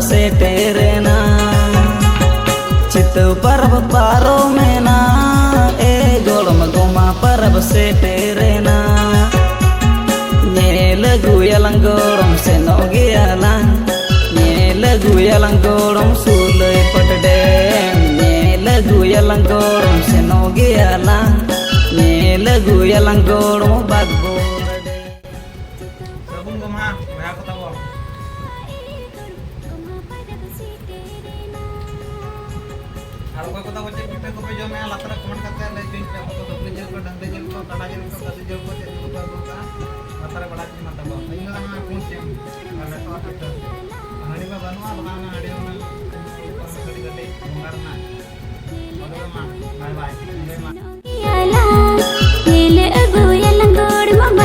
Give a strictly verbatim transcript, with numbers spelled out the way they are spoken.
ᱥᱮᱴᱮᱨᱮᱱᱟ᱾ ᱪᱤᱛᱟᱹᱣ ᱯᱟᱨᱟᱵᱽ ᱯᱟᱨᱚᱢᱮᱱᱟ, ᱮ ᱜᱚᱲᱚᱢ ᱜᱚᱢᱟ ᱯᱟᱨᱟᱵᱽ ᱥᱮᱴᱮᱨᱮᱱᱟ᱾ ᱧᱮᱞ ᱟᱹᱜᱩᱭᱟᱞᱟᱝ ᱜᱚᱲᱚᱢ ᱥᱮᱱᱚᱜ ᱜᱮᱭᱟᱞᱟᱝ, ᱧᱮᱞ ᱟᱹᱜᱩᱭᱟᱞᱟᱝ ᱜᱚᱲᱚᱢ ᱥᱩᱞᱟᱹᱭ ᱯᱟᱴ ᱰᱮᱢ, ᱧᱮᱞ ᱟᱹᱜᱩᱭᱟᱞᱟᱝ ᱜᱚᱲᱚᱢ ᱥᱮᱱᱚᱜ ᱜᱮᱭᱟᱞᱟᱝ, ᱧᱮᱞ ᱟᱹᱜᱩᱭᱟᱞᱟᱝ ᱜᱚᱲᱚᱢ ᱵᱟᱜᱽᱵᱚᱲ ᱰᱮᱢ᱾ ᱥᱟᱹᱜᱩᱱ ᱜᱚᱢᱦᱟ ᱵᱚᱭᱦᱟ ᱠᱚ ᱛᱟᱵᱚ᱾ ᱟᱨ ᱚᱠᱚᱭ ᱠᱚ ᱛᱟᱵᱚ ᱪᱮᱫ ᱯᱤᱴᱷᱟᱹ ᱠᱚᱯᱮ ᱡᱚᱢᱮᱜᱼᱟ, ᱞᱟᱛᱟᱨ ᱨᱮ comment ᱠᱟᱛᱮ ᱞᱟᱹᱭ ᱵᱤᱱ ᱯᱮ᱾ ᱚᱠᱚᱭ ᱠᱚ ᱥᱩᱠᱨᱤ ᱡᱤᱞ ᱠᱚ, ᱰᱟᱹᱝᱨᱤ ᱡᱤᱞ ᱠᱚ, ᱠᱟᱰᱟ ᱡᱤᱞ ᱠᱚ, ᱠᱟᱹᱥᱤ ᱡᱤᱞ ᱠᱚ, ᱪᱮᱫ ᱠᱚᱯᱮ ᱟᱹᱜᱩ ᱠᱟᱜᱼᱟ, ᱞᱟᱛᱟᱨ ᱨᱮ ᱵᱟᱲᱟᱭ ᱦᱚᱪᱚᱧ ᱢᱟ ᱛᱟᱵᱚ᱾ ᱤᱧ ᱫᱚ ᱦᱟᱸᱜ ᱯᱩᱸᱰ ᱥᱤᱢ ᱟᱨ ᱞᱮᱴᱚ ᱟᱨ ᱯᱤᱴᱷᱟᱹ᱾ ᱦᱟᱺᱰᱤ ᱢᱟ ᱵᱟᱹᱱᱩᱜᱼᱟ, ᱵᱟᱠᱷᱟᱱ ᱚᱱᱟ ᱦᱟᱺᱰᱤ ᱦᱚᱸ ᱠᱟᱹᱴᱤᱡ ᱠᱟᱹᱴᱤᱡ ᱵᱚᱸᱜᱟ ᱨᱮᱱᱟᱜ᱾ ᱛᱚᱵᱮ ᱢᱟ, bye bye᱾ ᱵᱟᱭ ᱵᱟᱭ᱾